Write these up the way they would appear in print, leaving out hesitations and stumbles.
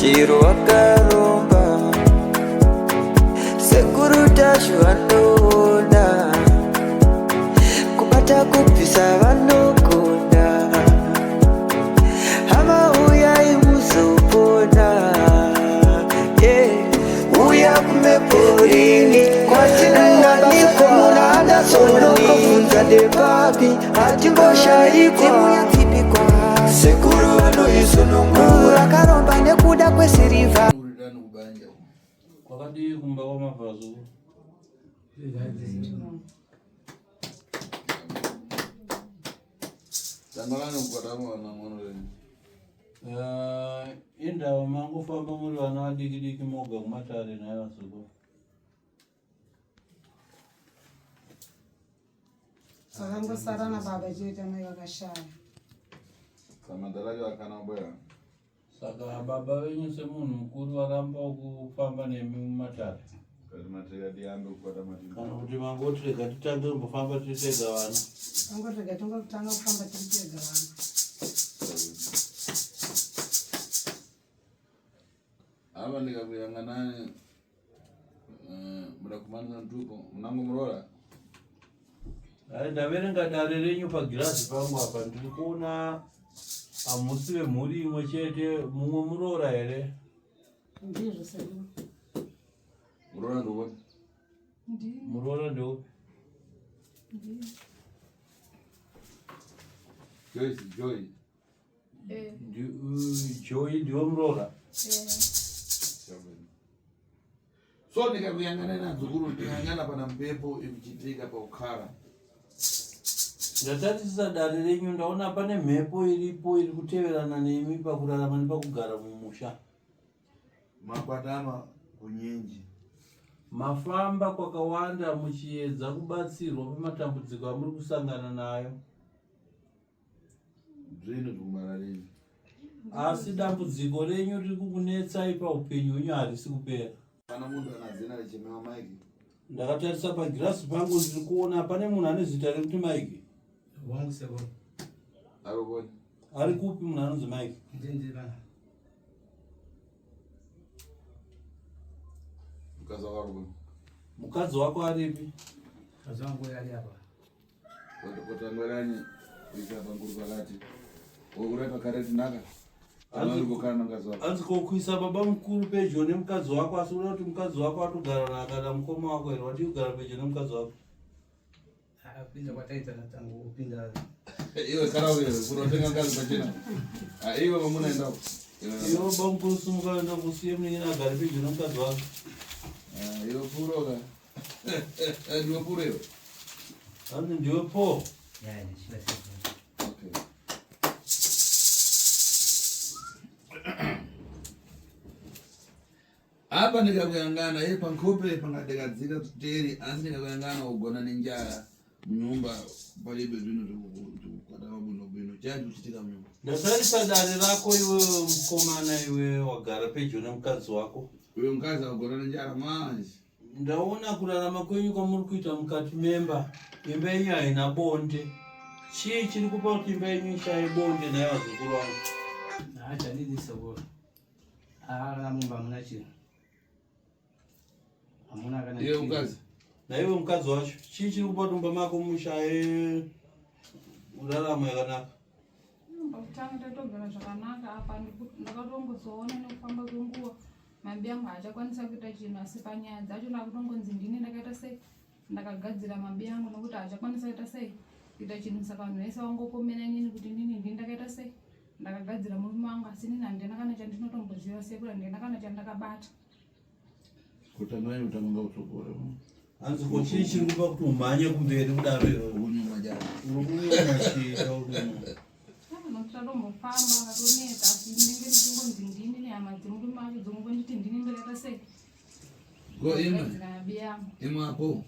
Chiro wakaromba Sekuru Tashu vanoona Kubata kubvisa vanogona Hama uyai muzopona yeah. Uya kumeporini kwatinowanikwa Unokobvunza ndepapi hatimboshaikwa Sekuru vanoisunungura Akaromba nekuda kwesirivha Kwakadii kumba kwamabvazuva? Eh, indava mangofamba muri vana vadiki diki moga kumatare nhai vazukuru. Takangosara nababa chete amai vakashaya. Samadhara akana bwera. Saka baba venyu semunhu mukuru varamba kufamba nemi mumatare. Kana kuti mangoti rega titange kumbofamba tiri tega vana. Tangoti rega tongotanga kufamba tiri tega vana. Ava ndikakuyanganani eh, muda kumanisa ntupo munango muroora. Hai ndaverenga dare renyu pagirazi pangu apa ndiri kuona hamusi vemhuri imwe chete mumwe muroora here? Ndizvo sekuru. Muroora ndoupi? Muroora ndeupi? Joyce, Joy. Eh. Joy ndiwe muroora? Eh. So ndikakuyangana nadzukuru ndikayangana pana mpepo ikuchitika paukara. Ndatarisisa dare renyu ndaona pane mhepo iripo iri kuteverana nemi pakurarama nepakugara mumusha. Makwatama kunyenji. Mafamba kwakawanda muchiedza kubatsirwa pamatambudziko amuri kusangana nayo. Zvinhu zvikumara renyu. Asi dambudziko renyu riri kukunetsai paupenyu hwenyu harisi kupera. Kana munhu ana zina richimewa Mike. Ndakatarisa pagirasi pangu ndiri kuona pane munhu ane zita rekuti Mike. Wangu sekuru. Ari kupi? Ari kupi munhu anonzi Mike? Ndini bana. Mukadzi wako ari kupi? Mukadzi wako aripi? Mukadzi wangu ari apa. Kotangweranyi kuisa banguru pakati. Uri pakareti naka. Hanzi ko kuisa baba mukuru pedyo nemukadzi wako asi unoda kuti mukadzi wako atogara naka namukoma wako here wadii kugara pedyo nemukadzi wako? Kupinda kwataita tangu kupinda. Iwe kara uye kunotenga mukadzi pachena. Ah, iwe mamuna endawo. Iwe baba mukuru sumuka enda kusiye munin'ina agare pedyo nemukadzi wako. Ah, iwe puroka. Ndiwe puro iwe. Hanzi ndiwe po. Okay. Apa ndikakuyangana iye pankhope pangadekadzika tuteri asi ndikakuyangana ugona nenjara munyumba palibe zvinhu zvikukwatama bwino bwino chani kuchitika munyumba. Ndatarisa dare rako iwe mukomana iwe wagara pedyo nemukadzi wako. Uyo mukadzi akugona nenjara manje. Ndaona kurarama kwenyu kwamuri kuita mukati memba, imba yenyu haina bonde. Chii chiri kupa kuti imba yenyu ishaye bonde nhai vazukuru vangu? Haachandidi sekuru. Haa mumba hamuna chinhu. Hamuna kana Iye mukadzi. Naiwe mukadzi wacho, chii chiri kupa kuti mumba mako mushaye raramo yakanaka? Pakutanga tatogara zvakanaka apa ndakatongozoona nekufamba kwenguva mabi angu haachakwanisa kuita chinhu asi panyaya dzacho ndakutongonzi ndini ndakaita sei ndakagadzira mabi angu nokuti haachakwanisa kuita sei kuita chinhu saka vanhu vese vangopomera inini kuti inini ndini ndakaita sei ndakagadzira murume wangu asi inini handina kana chandinotomboziva sekuri handina kana chandakabata Kutangai utanga usokore. Hanzi ko chii chiri kupa kuti umhanye kumberi kudaro iwe? Ukunyuma jana. Uri kunyuma chii chauri Nokuti tatombofamba akatoneta asi ndinenge ndichingonzi ndini nehama dzemurume wacho dzongonditi ndini ndakaita sei Ko imwe. Ndakagadzira mabi angu Imwe apo.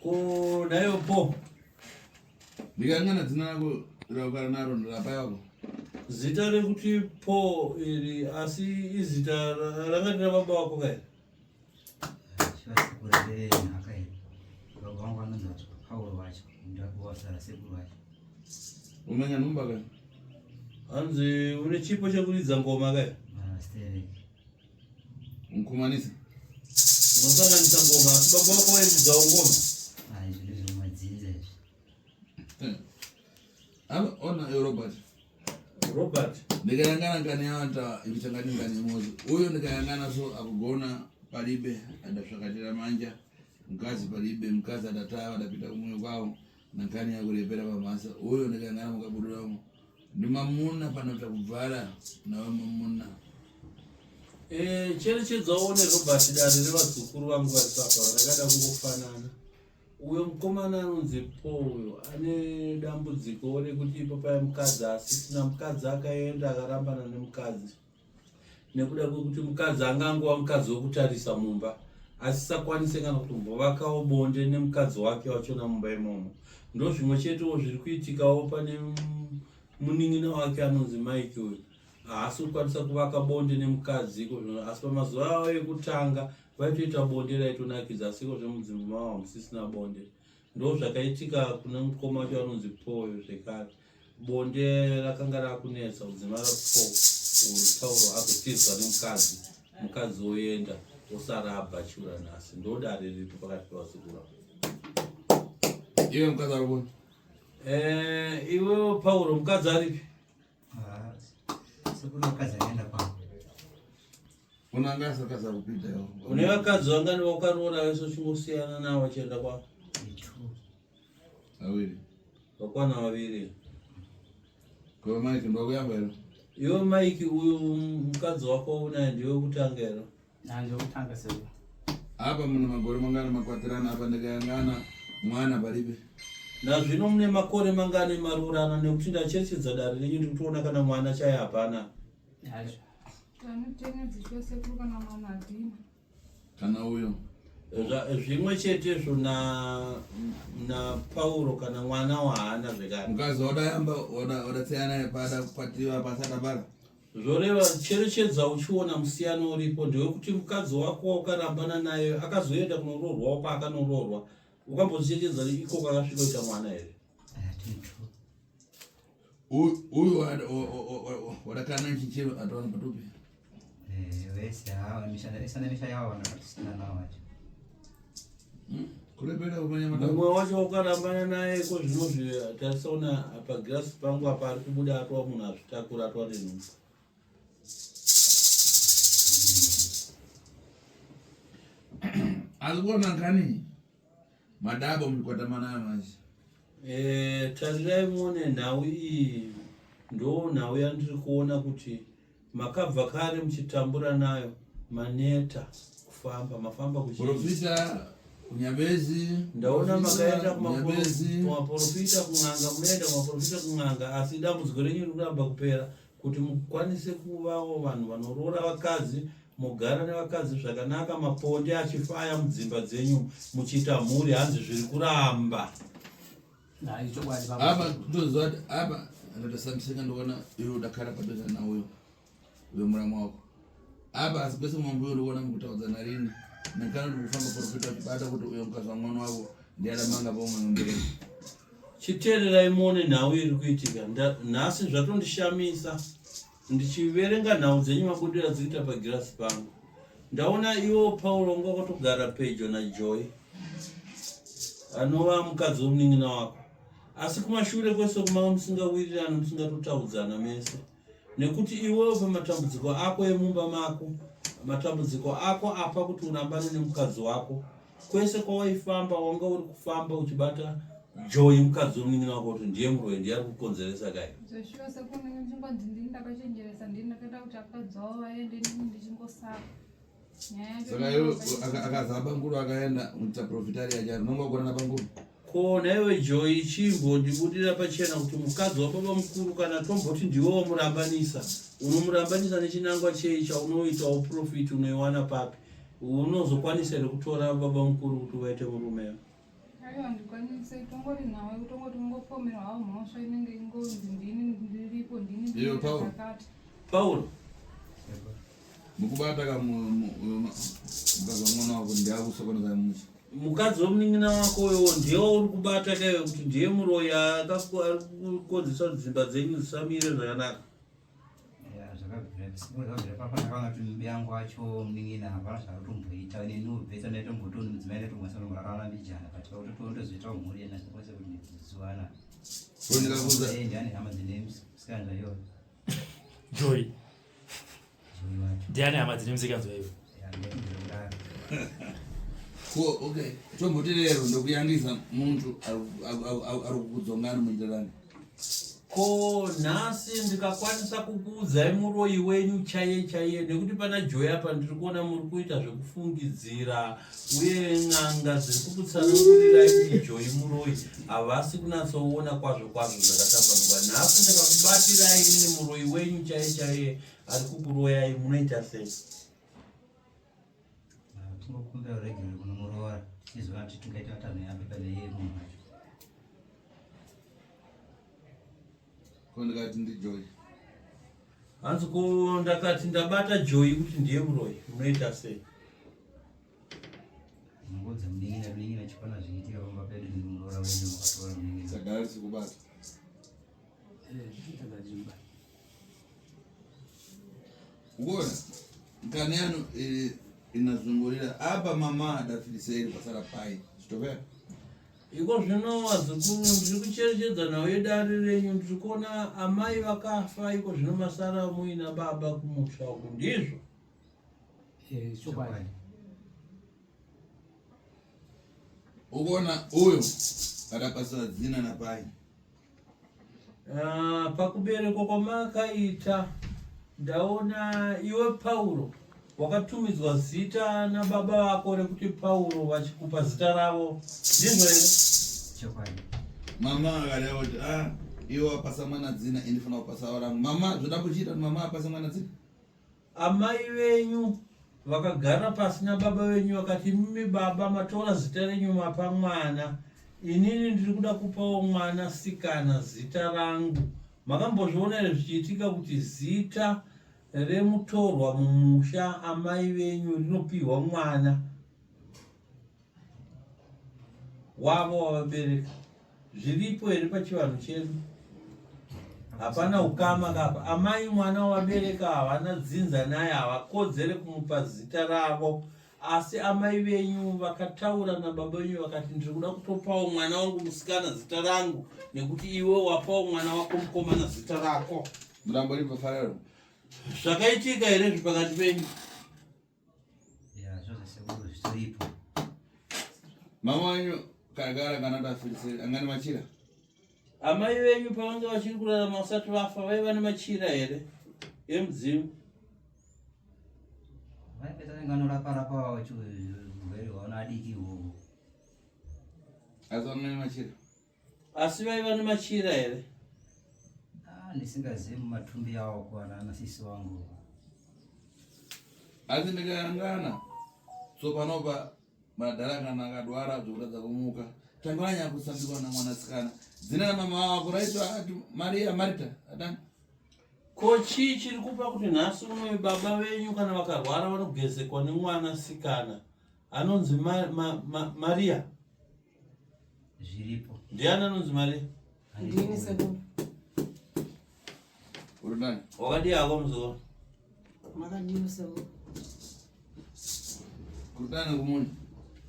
Ko naiwe po Ndikangana dzina rako raukara naro ndirapa yako. Zita rekuti Paul iri asi izita ranga rina baba wako kai? Umenya numba kai? Hanzi une chipo chekuridza ngoma kai? Stereki. Unkumanisa. Unosanganisa ngoma asi baba wako vairidzawo ngoma. Ah, izvi ndezvemadzinza izvi. Aba ona yo Robert. Robert. Ndikayangana ngani yawanta ikuchangani ngani mozi. Uyo ndikayangana so akugona palibe adasvakatira manja mkazi palibe mkazi adatava adapita kumwe kwawo nankani yakulepera pamasa uyo ndikayangana mukabuduramo ndi mamuna pano takubvara nawe mamuna. Eh, cherechedzawo nerobert dare revazukuru vangu vari papa rakada kungofanana uyo mukomana anonzi paul uyo ane dambudziko rekuti ipo paya mukadzi asisina mukadzi akaenda akarambana nemukadzi nekuda kwekuti mukadzi anga angova mukadzi wekutarisa mumba asisakwanise kana kutombovakawo bonde nemukadzi wake wachona mumba imomo ndozvimwe chetewo zviri kuitikawo pane munin'ina wake anonzi Mike uyu haasi kukwanisa kuvaka bonde nemukadzi iko zvino asi pamazuva avo ekutanga vaitoita bonde raitonakidza asi iko zvemudzimba mavo hamusisina bonde ndo zvakaitika kune mukoma wacho anonzi Paul zvekare bonde rakanga rakunetsa kudzimara Paul uyu Pauro azotizwa nemukadzi mukadzi oenda osara abhachura nhasi ndodare riripo pakati pevazukuru iwe mukadzi ari kuona Eh, iwe Pauro mukadzi aripi? Ah, sekuru vakadzi akaenda kwangu. Unanga sakadzi akupinda iwe. Une vakadzi vangani vaukaroora vese uchingosiyana navo vachienda kwavo? Two. Vaviri. Vakwana vaviri. Kwa Mike ndokuyamba here? Iwe Mike uyu mukadzi wako unaye ndiwe wekutanga here? Ndokutanga sekuru. Apa mune makore mangani makwatirana apa ndikayangana mwana paripi. Nazvino mune makore mangani maroorana nekuti ndacherechedza dare renyu ndikutoona kana mwana chaiye hapana. Hazvo. Tanotenedziswa sekuru kana mwana hadina. Kana uyo. Zvimwe chetezvo na na Pauro kana mwana wahaana zvekare. Mukadzi wadayamba wadatsiyana pada kukwatiwa pasada bara. Zvoreva cherechedza uchiona musiyano uripo ndewekuti mukadzi wako waukarambana naye akazoenda kunoroorwawo kwaakanoroorwa ukambocherechedza ikoko akasvika kuita mwana here? Uyu wadakana chichiro ataona patupi. Vese hao misha yavo vanakatisina navo vacho. Kurepera kumanya mata. Mumwe wacho wakarambana naye ko zvinozvi tarisaona pagirasi pangu apa ari kubuda atwa munhu azvitakura atwa nenhumbu. Asi kuona kani madabo muchikwatama nayo manje. Eh, tarirai muone nhau iyi ndo nhau yandiri kuona kuti Makabva kare muchitambura nayo maneta kufamba mafamba kuchii. Profita kunyabezi. Ndaona makaenda kumaprofita kun'anga munoenda kumaprofita kun'anga asi dambudziko renyu riri kuramba kupera kuti mukwanise kuvawo vanhu vanoroora vakadzi mogara nevakadzi zvakanaka maponde achifaya mudzimba dzenyu muchiita mhuri hanzi zviri kuramba. Apa ndoziva kuti apa ndatosamisika ndoona iwe udakara padhuze nauyo uyo muramu wako apa asi kwese mambo uyo ndikuona mukutaudzana rini nakana ndikufamba profita uchibata kuti uyo mukadzi wamwana wavo ndiaramanga pomwe mberi. Chiteererai muone nhau iri kuitika nhasi zvatondishamisa ndichiverenga nhau dzenyu mabudiro adzikuita pagirasi pangu ndaona iwo Pauro wanga wakatogara pedyo naJoy anova mukadzi wemunin'ina wako asi kumashure kwese kumava musingawirirani musingatotaudzana mese nekuti iwewo pamatambudziko ako emumba mako matambudziko ako apa kuti urambane nemukadzi wako kwese kwawaifamba wanga uri kufamba uchibata Joy mukadzi wemunin'ina wako kuti ndiye muroyi ndiye ari kukonzeresa kai. Zveshuwa sekuru ndinenge ndichingonzi ndini ndakachenjeresa ndini ndakaita kuti akadzi wavo vaende inini ndichingosara. Nyaya yacho Saka iwe akazaba banguru akaenda muchaprofitari achari unonga ugona nabanguru. Ko nhaiwe Joy chimbondibudira pachena kuti mukadzi wababa mukuru kana tomboti ndiwe wamurambanisa unomurambanisa nechinangwa chei chaunoitawo profit unoiwana papi unozokwanisa here kutora baba mukuru kuti uvaite murume? Aiwa ndikwanise tongori nawe kutongoti ungopomerwa hawo mhosva inenge ingonzi ndini ndiripo ndini Iyo, Paul. ndakati. Pauro Mukubata ka mukadzi wamwana wako ndiye akusokoneza musha. Mukadzi wemunin'ina wako uyo ndiye wauri kubata kaiwe kuti ndiye muroyi ari kukonzesa kuti dzimba dzenyu dzisamire zvakanaka. Ya, zvakabvira. Sekuru papa ndakaona kuti mubi yangu wacho munin'ina hapana zvaari neni ubvesa ndaitombotiwo mudzimai ndaitombosa tomborarana mbijana but pakutotondozoitawo mhuri yena zvakwanisa kuti ndizuwana ndiani hama dzine musikanzwa iyoyo Joy ndiani hama dzine musikanzwa iyoyo Ko okay tomboti rero ndokuyangisa muntu ari kukudzongani muitirani Ko nhasi ndikakwanisa kukuudzai muroyi wenyu chaiye chaiye nekuti pana Joy apa ndiri kuona muri kuita zvekufungidzira uye n'anga dziri kukutsanangurirai kuti Joy muroyi havasi kunatsoona kwazvo kwazvo zvakatambanuka. Nhasi ndikakubatirai inini muroyi wenyu chaiye chaiye ari kukuroyai munoita sei? Tingokumbira ruregerero kunomuroora tichizoona kuti tingaita matanho yapi pane iye munhu wacho. Ko ndikati ndiJoy. Hanzi ko ndakati ndabata Joy kuti ndiye muroyi munoita sei? Ngoudza munin'ina munin'ina chipana zviitika pamba pedu nemuroora wenyu makatora munin'ina. Sagara risikubata. Ukuona nkani yanu eh, inazungulira apa mama adafiriseri pasara pai chitopera Iko zvino vazukuru ndiri kucherechedza nhau yedare renyu ndiri kuona amai vakafa iko zvino masara muina baba kumusha uku ndizvo Eh, chokwadi. Ukuona uyu adapasira dzina napai Ah, pakuberekwa kwamakaita ndaona iwe Pauro wakatumidzwa zita nababa vako rekuti Pauro vachikupa zita ravo ndizvo here? Chokwadi. Mama akareva kuti ah, iwe wapasa mwana dzina ini fana kupasa rangu. Mama zvoda kuchiita kuti mama apase mwana dzina. Amai venyu vakagara pasi nababa venyu vakati, imimi baba matora zita renyu mapa mwana, inini ndiri kuda kupawo mwana sikana zita rangu. Makambozviona here zvichiitika kuti zita remutorwa mumusha amai venyu rinopihwa mwana wavo wavabereka zviripo here pachivanhu chedu hapana ukama kapa amai mwana wavabereka havana dzinza naye havakodzere kumupa zita ravo asi amai venyu vakataura nababa venyu vakati ndiri kuda kutopawo mwana wangu musikana zita rangu nekuti iwe wapawo mwana wako mukomana zita rako murambo ripafararo zvakaitika here zvi pakati penyu Ya, zvose sekuru zvitoripo. Mama wenyu kagara kana tafiriseri angani machira? Amai venyu pavange vachiri kurarama vasati vafa vaiva nemachira here emudzimu? Vaipeta vanenge vanorapa rapa urwere hwaona adiki ihwohwo. Asi vanga nemachira? Asi vaiva nemachira here? Ah, ndisingazivi mumatumbi awo kuwana anasisi wangu. Asi ndikayangana so panopa madhara kana akadwara zvokutadza kumuka tanganya kusambikwa namwanasikana dzina ramama wako raitwa ati Maria Marita atanga Ko chii chiri kupa kuti nhasi unoyu baba venyu kana vakarwara vanogezekwa nemwanasikana anonzi ma, ma, ma, Maria? Zviripo. Ndiani anonzi Maria? Ndini sekuru. Uri nani? Wakadii hako muzukuru? Makadii sekuru? Kuri nani kumuni?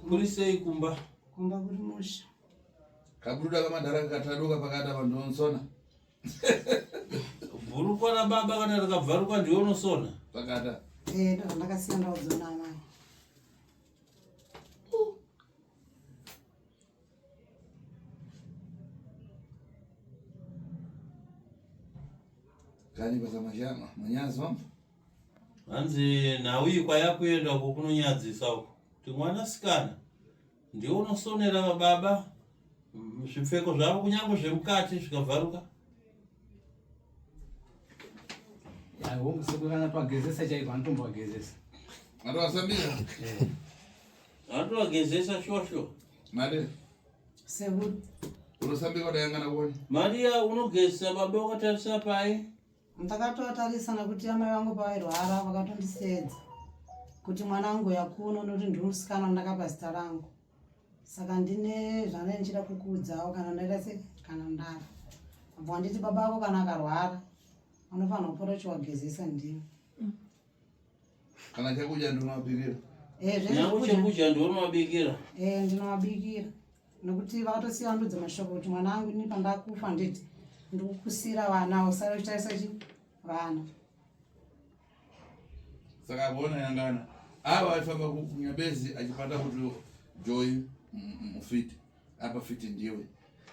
Kuri sei kumba? Kumba kuri musha. Kaburuda kamadhara kataduka pakati apa ndonsona. Bhurukwa rababa kana rikabvaruka ndiwe unosona? Pakata. Eh, ndozvandakasiya ndaudzwa naamai. Kani pasamashama manyazi wamva hanzi nhau iyi kwayakuenda uko kunonyadzisa uko kuti mwanasikana ndiwe unosonera vababa zvipfeko zvavo kunyange zvemukati zvikabvaruka Hongu sekuru kana twagezesa chaiko anotombowagezesa. Atovasambira. Eh. Anotovagezesa shuwa shuwa. Mari. Sekuru. Unosambira wadayangana kuona. Maria unogezesa baba wakatarisa pai? Ndakatovatarisa nekuti amai vangu pavairwara vakatondisedza kuti mwana wangu yakuno nekuti ndiri musikana ndakapa zita rangu. Saka ndine zvandai ndichida kukuudzawo kana ndaita se kana ndafa. Abva wanditi baba vako kana akarwara Unofanira kupota uchiwagezesa ndiwe. Kana chekudya ndinomabikira. Eh, zvese Nyange zvekudya. chekudya ndinomabikira. Eh, ndinovabikira nekuti vakatosiya vandudza mashoko kuti mwana wangu ini pandakufa nditi ndikukusira vana usare uchitarisa chi vana. Saka kuona yangana ava vaifamba kunyabezi achipata kuti Joy mufiti apa fiti ndiwe.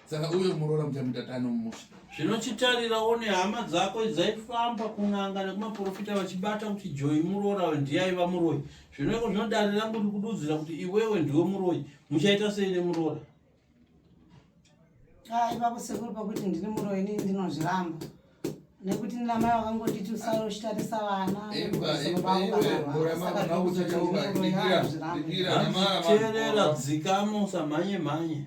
Saka uyo muroora muchamuita tano mumusha. Zvinochitarirawo nehama dzako dzaifamba kun'anga nekumaprofita vachibata kuti Joy muroora uyu ndiye aiva muroyi. Zvino iko zvino dare rangu riri kududzira kuti iwewe ndiwe muroyi. Muchaita sei nemuroora? Ah, ipapo sekuru pakuti ndini muroyi inini ndinozviramba nekuti ndina mai vakangonditi usare uchitarisa vana Imba, imba, iwe, mura mama, naukuchachauka, dikira, dikira, namara, Teerera, dzikama usamhanye mhanye.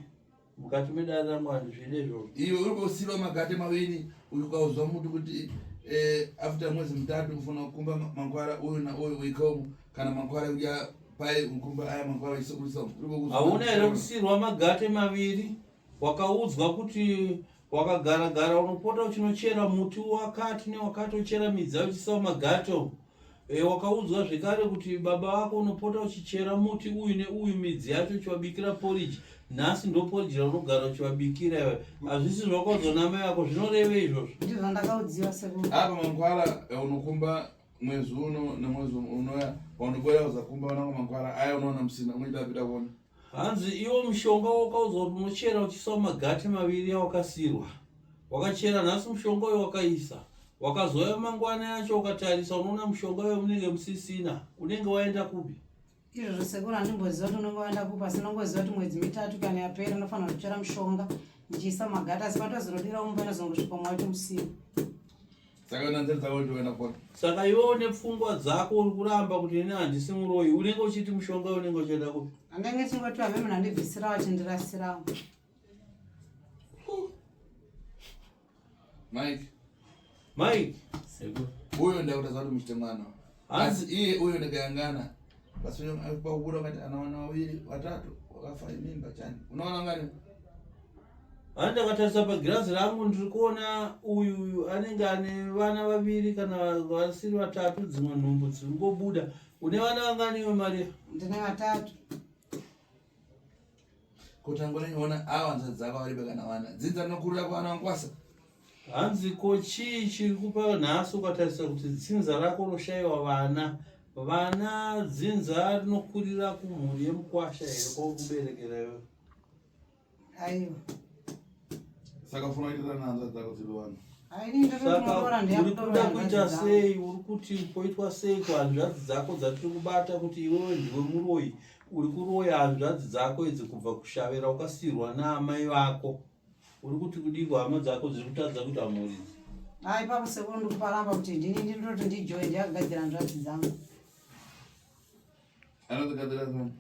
Mukati medare rangu handizvide izvozvo. Iwe uri kusiva magate maviri uyu ukauzwa muti kuti eh, after mwedzi mutatu ufuna kukumba mankwara uyu na uyu uikomo kana mankwara kudya pai ukumba aya mankwara isokurisa Hauna here kusirwa magate maviri? Wakaudzwa kuti wakagara gara unopota uchinochera muti wakati newakati uchera midzi yacho uchiisa mumagate umu. E, wakaudzwa zvekare kuti baba vako unopota uchichera muti uyu neuyu midzi yacho uchivabikira porridge. Nhasi ndo porridge raunogara uchivabikira iwe. Hazvisi zvawakaudzwa namai vako zvinorevei izvozvo? Ndizvo zvandakaudziwa sekuru. Apa mankwara eh, unokumba mwedzi uno nemwedzi unoya paunobuda uzakumba vanangu mankwara aya unoona musina unoita apita kuona. Hanzi iwo mushonga wakaudzwa kuti unochera uchiisa mumagate maviri awakasiirwa. Wakachera nhasi mushonga uyo wakaisa. Wakazouya mangwana yacho ukatarisa unoona mushonga uyo munenge musisina. Unenge waenda kupi? Izvozvo sekuru handimboziva kuti unenge waenda kupi asi ndinongoziva kuti mwedzi mitatu kana yapera ndinofanira kuchera mushonga ndichiisa mumagate asi patozonodira umba inozongosvika mwacho musina. Saka nanzira dzako ndioenda kuona. Saka iwe une pfungwa dzako uri kuramba kuti ini handisi muroyi unenge uchiti mushonga unenge uchienda kupi? Andenge chingoti vamwe munhu andibvisirawo achindirasirawo. Mike. Mike. Sekuru. Uyo ndakuta kuti muchite mwana. Asi iye uyo ndakayangana. Basi uyo pakubuda wakati ana vana vaviri vatatu wakafa imimba chani. Unoona ngani? Hani ndakatarisa pagirazi rangu ndiri kuona uyu anenge ane vana vaviri kana vasiri vatatu dzimwe nhumbu dziri kungobuda. Une vana vangani iwe Maria? Ndine vatatu. Kutangura niona awa nzadzi dzako varibe kana vana. Dzinza rinokurira kuvana vankwasa. Hanzi ko chii chiri kupa nhasi ukatarisa kuti dzinza rako roshaiwa vana vana dzinza rinokurira kumhuri yemukwasha here kwakuberekera iwe? Aiwa. Saka ufuna kuitira nanzva dzako dziri vanhu. Saka uri kuda kuita sei? Uri kuti poitwa sei kuhanzvadzi dzako dzatiri kubata kuti iwewe ndiwe muroyi uri kuroya hanzvadzi dzako idzi kubva kushavera ukasiirwa naamai vako uri kuti kudii kuhama dzako dziri kutadza kuita mhuri idzi? Ai papo sekuru ndikuparamba kuti ndini ndinototi ndijoyi ndiyakagadzira hanzvadzi dzangu. Anozogadzira dzangu.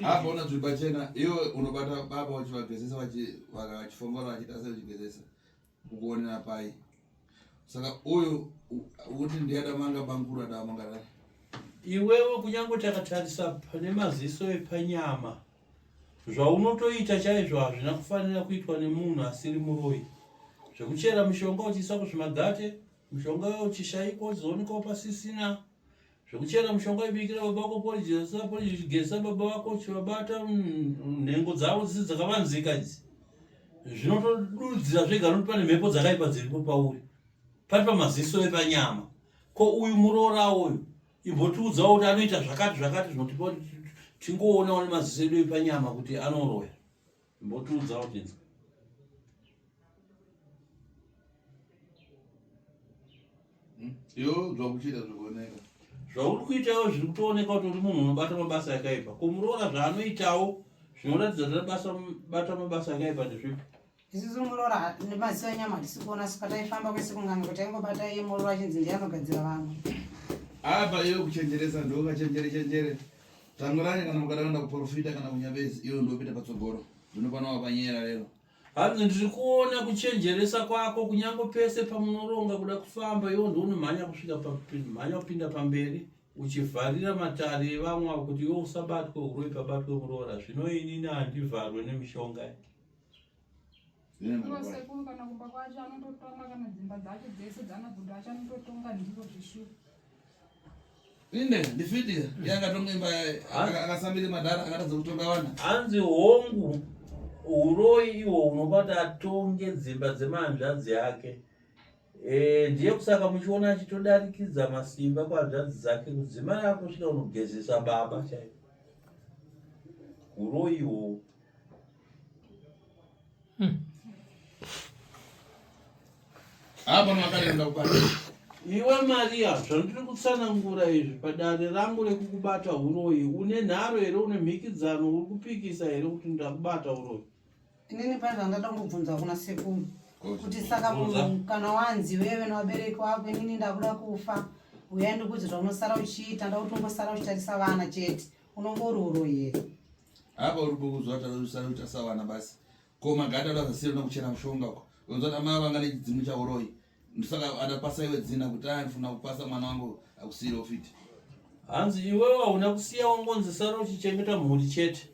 Apa una zviri pachena iwe unobata baba uchivagezesa vachifongora vachiita sei uchigezesa ukuonera pai saka uyu kuti ndiyadamanga bamkuru adamanga dai iwewe kunyange takatarisa nemaziso epanyama zvaunotoita chaizvo hazvina kufanira kuitwa nemunhu asiri muroyi zvekuchera mishonga uchiisa kuzvimagate mishonga uchishaikwa uchizoonekwa pasisina Zvekuchera mushonga ibikira baba vako poriji zesa poriji uchigeza baba vako uchivabata mm, nhengo dzavo dzisi dzakavanzika idzi zvinotodudzira zvega nokuti pane mhepo dzakaipa dziripo pauri pari pamaziso epanyama ko uyu muroora uyu imbotiudzawo kuti anoita zvakati zvakati zvinotipa kuti tingoonawo nemaziso edu epanyama kuti anoroya imbotiudzawo tinzwe Iwe zvakuchiita zvikuoneka. Zvauri kuitawo zviri kutooneka kuti uri munhu unobata mabasa akaipa. Ko muroora zvaanoitawo zvinoratidza kuti basa bata mabasa akaipa ndezvipi? Isusu muroora nemaziso enyama hatisi kuona asi pataifamba kwese kunganga kuti aingobata iye muroora achinzi ndiye anogadzira vamwe. Apa iwe kuchenjeresa ndokachenjere chenjere. Tangurani kana mukada kuenda kuprofita kana kunyabezi iwe ndopita patsogoro. Ndinopana wapanyera lero. Hanzi ndiri kuona kuchenjeresa kwako kunyange pese pamunoronga kuda kufamba iwo ndounomhanya kusvika mhanya kupinda pamberi uchivharira matare evamwe avo kuti iwe usabatwe uroyi pabatwe muroora zvino inini handivharwe nemishonga Ivo sekuru kana kumba kwacho anototonga kana dzimba dzacho dzese dzanabhuda acho anototonga ndivo zvishuwa. Inde ndifiti yanga tonga imba akasambire madhara akatadza kutonga vana. Hanzi hongu uroyi ihwo hunobata atonge dzimba dzemahanzvadzi ake. E, ndiye kusaka muchiona achitodarikidza masimba kuhanzvadzi dzake kudzimai akusvika unogezesa baba chaivo. Uroyi ihwohwo. Apa makarenda kubata. Iwe Maria, zvandiri kutsanangura izvi padare rangu rekukubata uroyi, une nharo here, une mhikidzano, uri kupikisa here kuti ndakubata uroyi? Inini pane zvandada kungobvunza kuna sekuru kuti saka munhu kana wanzi wewe nevabereki wako inini ndakuda kufa uyai ndikuudze zvaunosara uchiita nda kuti ungosara uchitarisa vana chete unonge uri uroyi here? Apa uri kuzwa tarisara uchitarisa vana basi. Ko magada ada zvasiri kuchera mushonga uko. Unzwa kuti amai vanga nechidzimu chauroyi. Ndosaka adapasa iwe dzina kuti ah ndifuna kupasa mwana wangu akusiyire ufiti. Hanzi iwewe hauna kusiya wangonzi sara uchichengeta mhuri chete.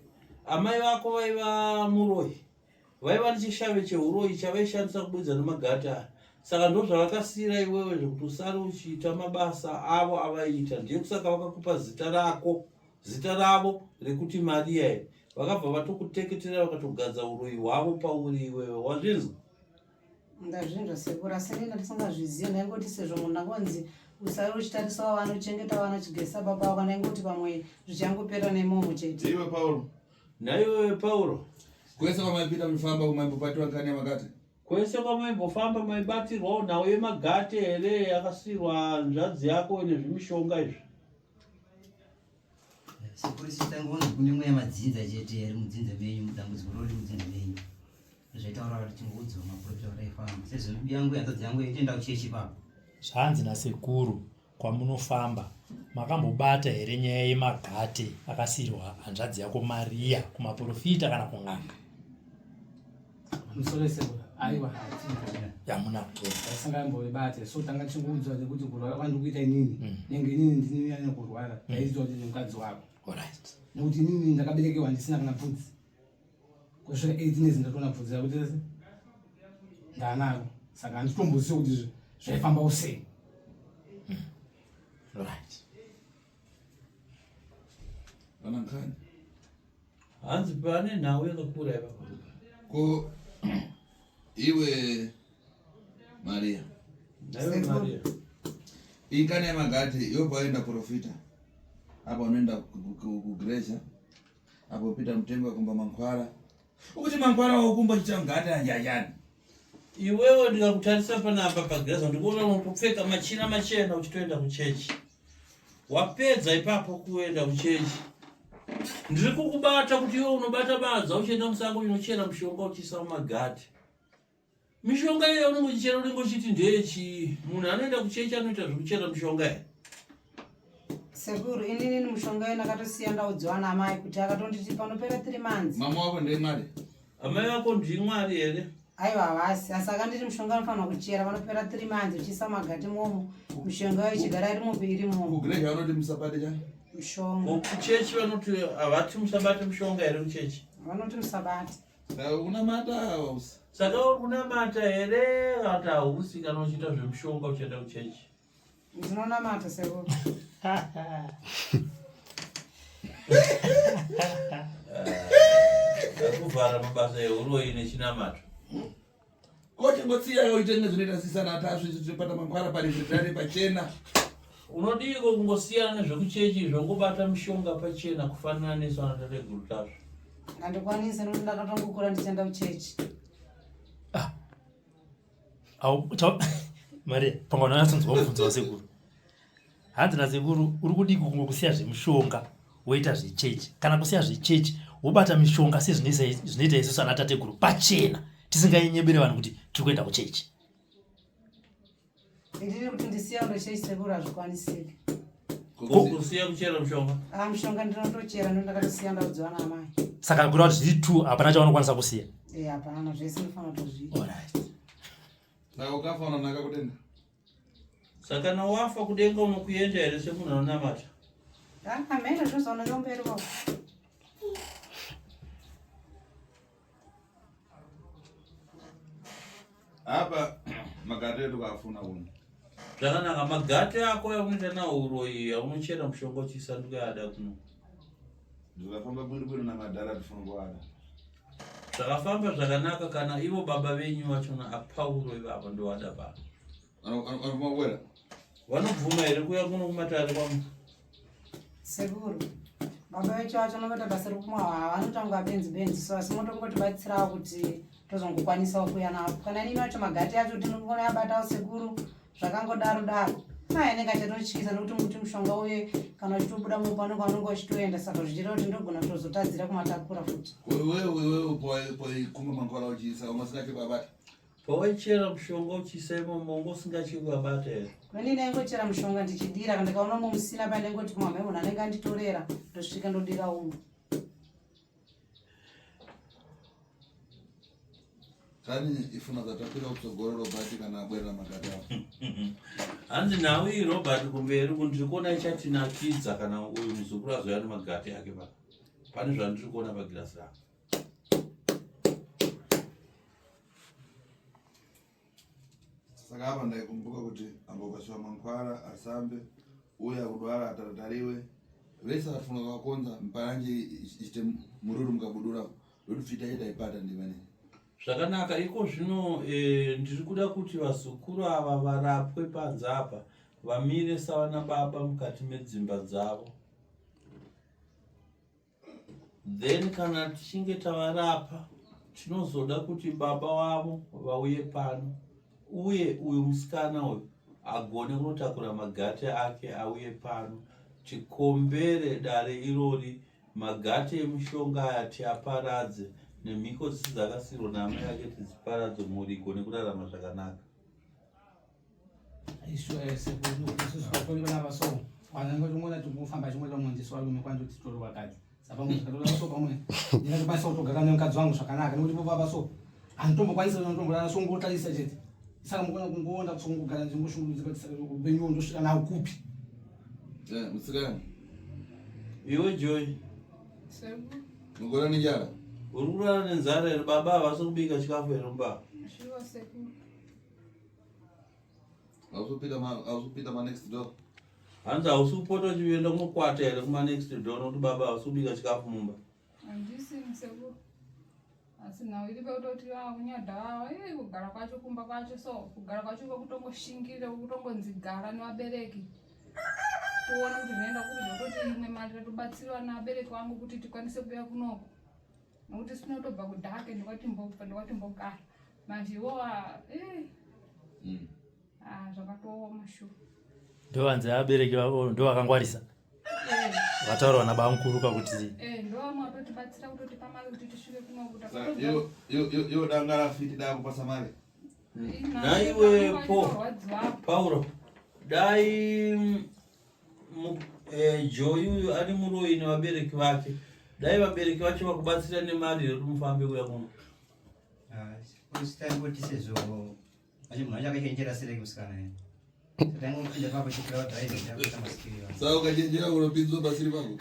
Amai vako vaiva muroyi. Vaiva nechishave cheuroyi chavaishandisa kubudza nemagati aya. Saka ndozvavakasiyira iwewe zvekuti usare uchiita mabasa avo avaiita. Ndiye kusaka vakakupa zita rako, zita ravo rekuti Maria iri. Vakabva vatokuteketera vakatogadza uroyi hwavo pauri iwewe. Wazvinzwa? Ndazvinzwa sekuru asi inini ndisingazvizivi ndaingoti sezvo munhu ndakonzi usare uchitarisawo vana uchengeta vana uchigezesa baba vako ndaingoti pamwe zvichangopera neimomo chete. Iwe Pauro. Naiwewe Pauro. Kwese kwamaipinda muchifamba kumaimbobatiwa nkani yamakati? Kwese kwamaimbofamba maibatirwawo nhau yemagate here yakasirwa hanzvadzi yako nezvimishonga izvi? Sekuru isu tangonzi kune mweya madzinza chete here mudzinza menyu dambudziko rori mudzinza menyu zvaitaura kuti tingoudzwa maprofita vataifamba sezvo yangu hanzvadzi yangu itoenda kuchechi ipapo. Zvanzi nasekuru kwamunofamba makambobata here nyaya yemagate akasiirwa hanzvadzi yako Maria kumaprofita kana kun'anga? Musoro sekuru aiwa hatina yamuna kutora asingamboibate so tanga chingoudzwa nekuti kurwara kwandiri kuita inini nenge inini ndinonyanya kurwara ndaiziva kuti ndimukadzi wako Alright. Nekuti inini ndakaberekewa ndisina kana bvudzi kusvika 18 years ndatoona bvudzi rakuti rese ndanaro saka handitombozivi kuti zvaifambawo sei. Right. Vana nkani. Hanzi pane nhau yakakura ipapa. Ko iwe Maria. Naiwe Maria. Inkani yamagati iwe pawaenda profita. Apa unoenda kugreja. Apo Peter Mutembo akumba mankwara. Ukuti mankwara wakumba chichangati anjajani. Iwewe ndikakutarisa panapa pagirazi ndikuona unotopfeka machira machena uchitoenda kuchechi. Wapedza ipapo kuenda kuchechi. Ndiri kukubata kuti iwe unobata badza uchienda musango unochera mushonga uchiisa mumagati. Mishonga iyo yaunenge uchichera unenge uchiti ndeyechii? Munhu anoenda kuchechi anoita zvekuchera mishonga here? Sekuru inini mushonga iyo ndakatosiya ndaudziwa naamai kuti akatonditi panopera 3 months. Mama wako ndiye Mwari? Amai vako ndiye Mwari here? Aiwa havasi asi akanditi mushonga unofanirwa kuchera panopera 3 months uchiisa magati momo mishonga iyo ichigara iri mupi iri momo. Kugireja vanoti musabate chani? Mushonga. Kuchechi vanoti havati musabate mushonga here kuchechi? Vanoti musabate. Saka unamata hausi? Saka uri kunamata here kana kuti hausi kana uchiita zvemushonga uchienda kuchechi? Ndinonamata sekuru. Kuvhara mabasa ehuroyi nechinamato. Ko chingotsiya yoite nezvinoita sisana atasvi zvipata mangwara pari zvitare pachena. Unodiiko kungosiyana nezvekuchechi izvo ngobata mishonga pachena kufanana nesu ana tateguru tasvu. Handikwanisi nekuti ndakatongokura ndichienda kuchechi. Ah. Au Maria, pamwe unonyatsonzwa mubvunzo wasekuru. Hanzi nasekuru uri kudii kungokusiya zvemushonga woita zvechechi kana kusiya zvechechi wobata mishonga sezvinoita isusu ana tateguru pachena tisingainyebere vanhu kuti tiri kuenda kuchechi. Ndiri kuti ndisiya kuenda kuchechi sekuru hazvikwanisiki. Kusiya kuchera mushonga? Ah, mushonga ndinotochera ndo ndakatosiya ndaudziwa naamai. Saka kureva kuti zviri two hapana chaunokwanisa kusiya? Eh, hapana zvese ndinofanira kutozviita. Alright. Saka ukafa unonaka kudenga? Saka kana wafa kudenga unokuenda here semunhu anonamata? Ah, mheno zvozooneka kumberi kwako. Apa magari edu kaafuna kuno. Zvakanaka, magate ako aunoita nawo uroyi aunochera mushonga uchiisa ndikuyada kuno. Zvakafamba bwino bwino namadhara tifunga kuada. Zvakafamba zvakanaka kana ivo baba venyu vachona aPauro ivavo ndovada pano. Anobvuma Vanobvuma here kuuya kuno kumatare kwamu? Sekuru, baba vecho vacho vanoita basa rekumwa hwahwa vanotanga benzi benzi so asi motongotibatsirawo kuti tozongokwanisawo kuuya navo. Kana inini wacho magati acho tinongona yabatawo sekuru zvakangodaro daro. Mai anenge achatotyisa nekuti muti mushonga uye kana uchitobuda mupa unenge wanenge uchitoenda saka zvichireva kuti ndogona kutozotadzira kumatakura futi. Wewe wewe poikuma mangwana uchiisa umasingache kwabata. Pawaichera mushonga uchiisa imomo wanga usingatyi kuvabata here? Ini ndaingochera mushonga ndichidira kana ndikaona umwe musina paya ndaingoti kumamhe munhu anenge anditorera ndosvika ndodira umwe. Kani ifuna dzatapira kutsogoro Robert kana abwerera makati apo. Hanzi nhau iyi Robert kumberi uku ndiri kuona ichatinakidza kana uyu muzukuru azouya nemagate ake pa. Pane zvandiri kuona pagirasi rako. Saka apa ndaikumbuka kuti ambokasiwa mankwara asambe uye akudwara ataratariwe vese vafunga vakonza mparanje ichite mururu mukabudura ndotipfita itaipata ndivane Zvakanaka iko zvino e, ndiri kuda kuti vazukuru ava varapwe panze apa vamire savana baba mukati medzimba dzavo. Then kana tichinge tavarapa tinozoda kuti baba wavo vauye pano uye uyu musikana uyu agone kunotakura magate ake auye pano tikombere dare irori magate emushonga aya tiaparadze nemhiko dzisi dzakasirwa naamai ake tidziparadze mhuri igone kurarama zvakanaka. Isu sekuru isusu vakuru vana vaso vanenge vachingona tikufamba chingoita mumwe varume kwanzi kuti toro vakadzi saka pamwe zvikatora vaso pamwe ndingatokwanisa kutogara nemukadzi wangu zvakanaka nekuti baba vaso handitombokwanisa kutomborara so ngotarisa chete saka mukona kungoona kusongogara ndingoshungurudzika kuti saka upenyu ndosvika nawo kupi eh, musikana iwe Joy Sekuru. Mugora nenjara uri kurara nenzara here baba havasi kubika chikafu here mubaba Shuwa sekuru. Hausupinda manext door. Hanzi hausi kupota uchienda kunokwata here kumanext door nokuti baba hausi kubika chikafu mumba. Handisi sekuru. Asi nhau iri pekutoti vakunyadha vava eh, kugara kwacho kumba kwacho so kugara kwacho kwekutongoshingirira kwekutongonzi gara nevabereki tione kuti zvinoenda kupi zvekutoti imwe mari tatobatsirwa nevabereki vangu kuti tikwanise kuuya kunoku nokuti sinotobva kudhake ndokwatimbobva ndokwatimbogara manje iwo eh. mm. ah, zvakatooma shu ndovanzi abereki vavo ndovakangwarisa eh. vataurwa nabamukuru kakuti eh, ndovamwe vatotibatsira kutotipa mari kuti tisvike kunokuta iwo danga rafiti dakupasa mari naiwe po pauro dai eh, Joy uyu ari muroyi nevabereki vake dai vabereki vacho vakubatsira nemari here kuti mufambe kuya kuno ah, taingoti sezvo acho munhu acho akachenjera sereki musikana ye taingopinda papo chikira drive takuita masikiri saka ukachenjera unopinzwa pasiri pako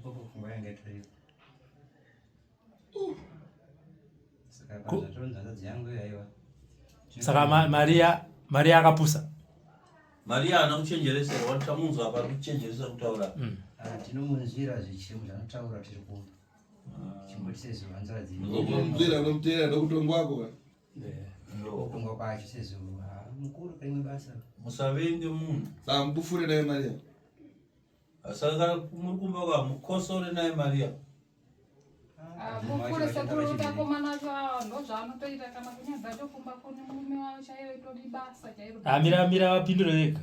popo pfungwa yanga itoripo saka maria maria akapusa maria haana kuchenjeresa here wati tamunzwa apa kuchenjeresa kutaura mm. ah, tinomunzwira zvichemo zvanotaura tiri kumba ah. chimboti sezvo hanzvadzi munzwira nomuteera nokutongwako ndokutongwa kwacho sezvo ah, mukuru paimwe basa musavenge munhu saka mupufure naye maria Saka muri kumba kwa mukosore naye Maria. Kukure sekuru takomana acho awa ndozvaanotoita kana kunyadza cho kumba kune murume wavo chaiyo itori basa chairo. Amira amira vapindure vega.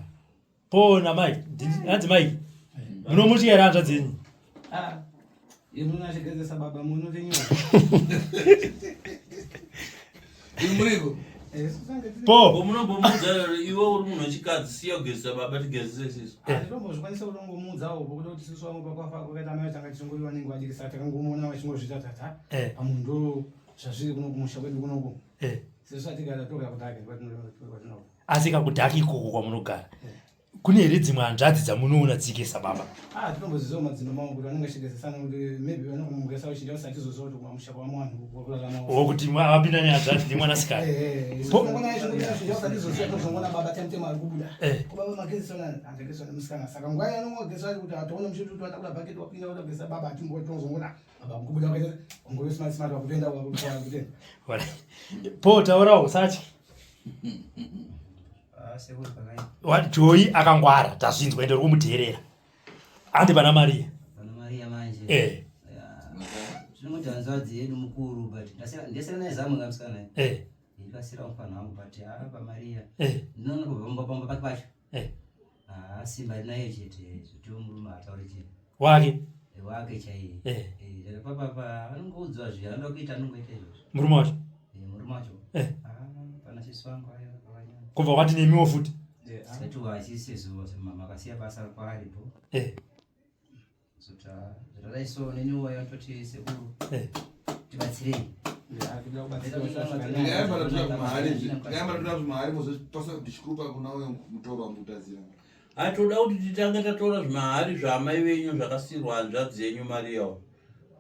Pona mai, hanzi mai. Munomutya here hanzvadzi yenyu? Ah. Imwe achigezesa baba munotenyiwa. Imuriko. Po. Munombomuudza iwe uri munhu wechikadzi siya kugezesa baba tigezese isisu. Hatitombozvikwanisa kutongomuudzawo pokuti kuti isusu vamwe pakwafa kwakaita mai tanga tichingori vanenge vadikisa takangomuona vachingozviita tata eh. pamwe ndo zvazviri kuno kumusha kwedu kunoku eh. sesu atigara togara kudhaka kwatinobva asi kakudhaka ikoko kwamunogara eh. Kune here dzimwe hanzvadzi dzamunoona dzichigeza baba? Ah, tinomboziziva madzimba mangu kuti vanenge vachigezesana kuti maybe vanogeza vachinja vasati tizoziva kuti kumamusha kwamwe vanhu kurarama. O kuti vapinda nehanzvadzi nemwanasikana. Eh, eh, tinongona izvo kuti vachinja vasati tizoziva tozongona baba temutemo ari kubuda. Eh. Ko baba magezesana anogezesana nemusikana saka nguva yaanongogeza vacho kuti atoona muchiti kuti watakura bhaketi wapinda watogeza baba atimbo tozongona baba kubuda wakaita ngoro smart smart wakutoenda wakutoenda. Po taurawo usatye. Ah, sekuru pakaipa. Joyi akangwara tazvinzwa ende uri kumuteerera. Handi pana Maria. Pana Maria manje. Eh. Zvinongoti hanzvadzi yedu mukuru but ndasiyana naye zamu kamusikana. Eh. Ndikasira mufana wangu but ah pa Maria. Eh. Ndinoona kubva pamba pake pacho. Eh. Ah simba rinaye chete zvoti murume atauri chete. Wake. Wake chaiye. Eh. Eh papa pa anongoudzwa zviya anoda kuita anongoita izvozvo. Murume wacho. Eh murume wacho. Eh. Ah pana sisi wangu ayo akanyanya. Kubva kwati nemiwo futi. Sati wachisizo mama akasiya basa kwaaripo. Eh. Zota zvakadai so neniwo yatoti sekuru. Eh. Tibatsirei. Ndingayamba ndatora kumahari ndingayamba ndatora zvimahari mozopasa ndichikupa kuna uyo mutoro wamutazira. Atoda kuti titange tatora zvimahari zvaamai venyu zvakasirwa hanzvadzi yenyu Maria uyo.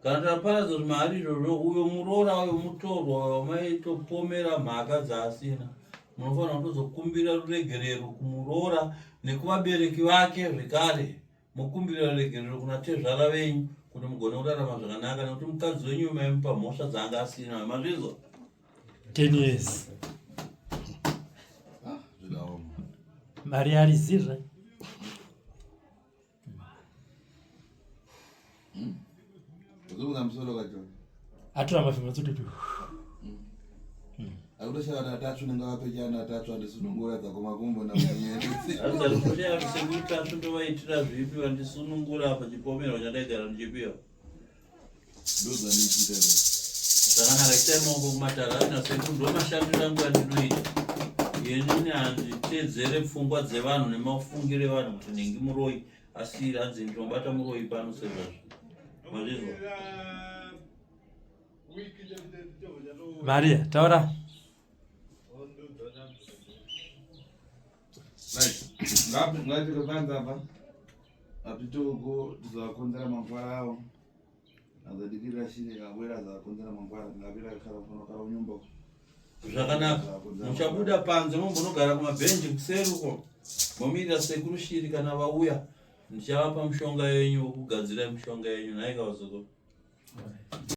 Kana taparadza zvimahari izvozvo uyo muroora uyo mutorwa uyo wamaitopomera mhaka dzaasina munofanira kutozokumbira ruregerero kumuroora nekuvabereki vake zvekare mokumbira ruregerero kuna tezvara venyu kuti mugone kurarama zvakanaka nekuti mukadzi wenyu maimupa mhosva dzaanga asina mazvizwa 10 years. Ah, zvakaoma. Mari arizizve. Uzunguza musoro kacho. Atora mafemo tsututu. Akutoshaya kuti atatsvu nenge vapechana atatsvu andisunungura dzako makumbo namunyeri. Sekuru Tasvu ndovaitira zvipi vandisunungura apa chipomerwa chandaigara ndichipiwa. Ndozvanichiita. Zvakanaka itai maoko kumatare asina sekuru ndomashandiro angu andinoita. Inini handitedzere pfungwa dzevanhu nemafungiro evanhu kuti nhingi muroyi asi hanzi ndinobata muroyi pano sezvazvo. Mazvizwa? Maria, taura. Right. Ngapinde panze apa. Apitoko tizovakonzera mangwara awo. Azadikirira shiri kabwera azakonzera mangwara ngapira khala kuno kala unyumba. Zvakanaka. Muchabuda panze mombonogara kumabhenji kuseri uko. Momirira sekuru shiri kana vauya. Ndichavapa mushonga yenyu wokugadzira mishonga yenyu nhaika vazukuru.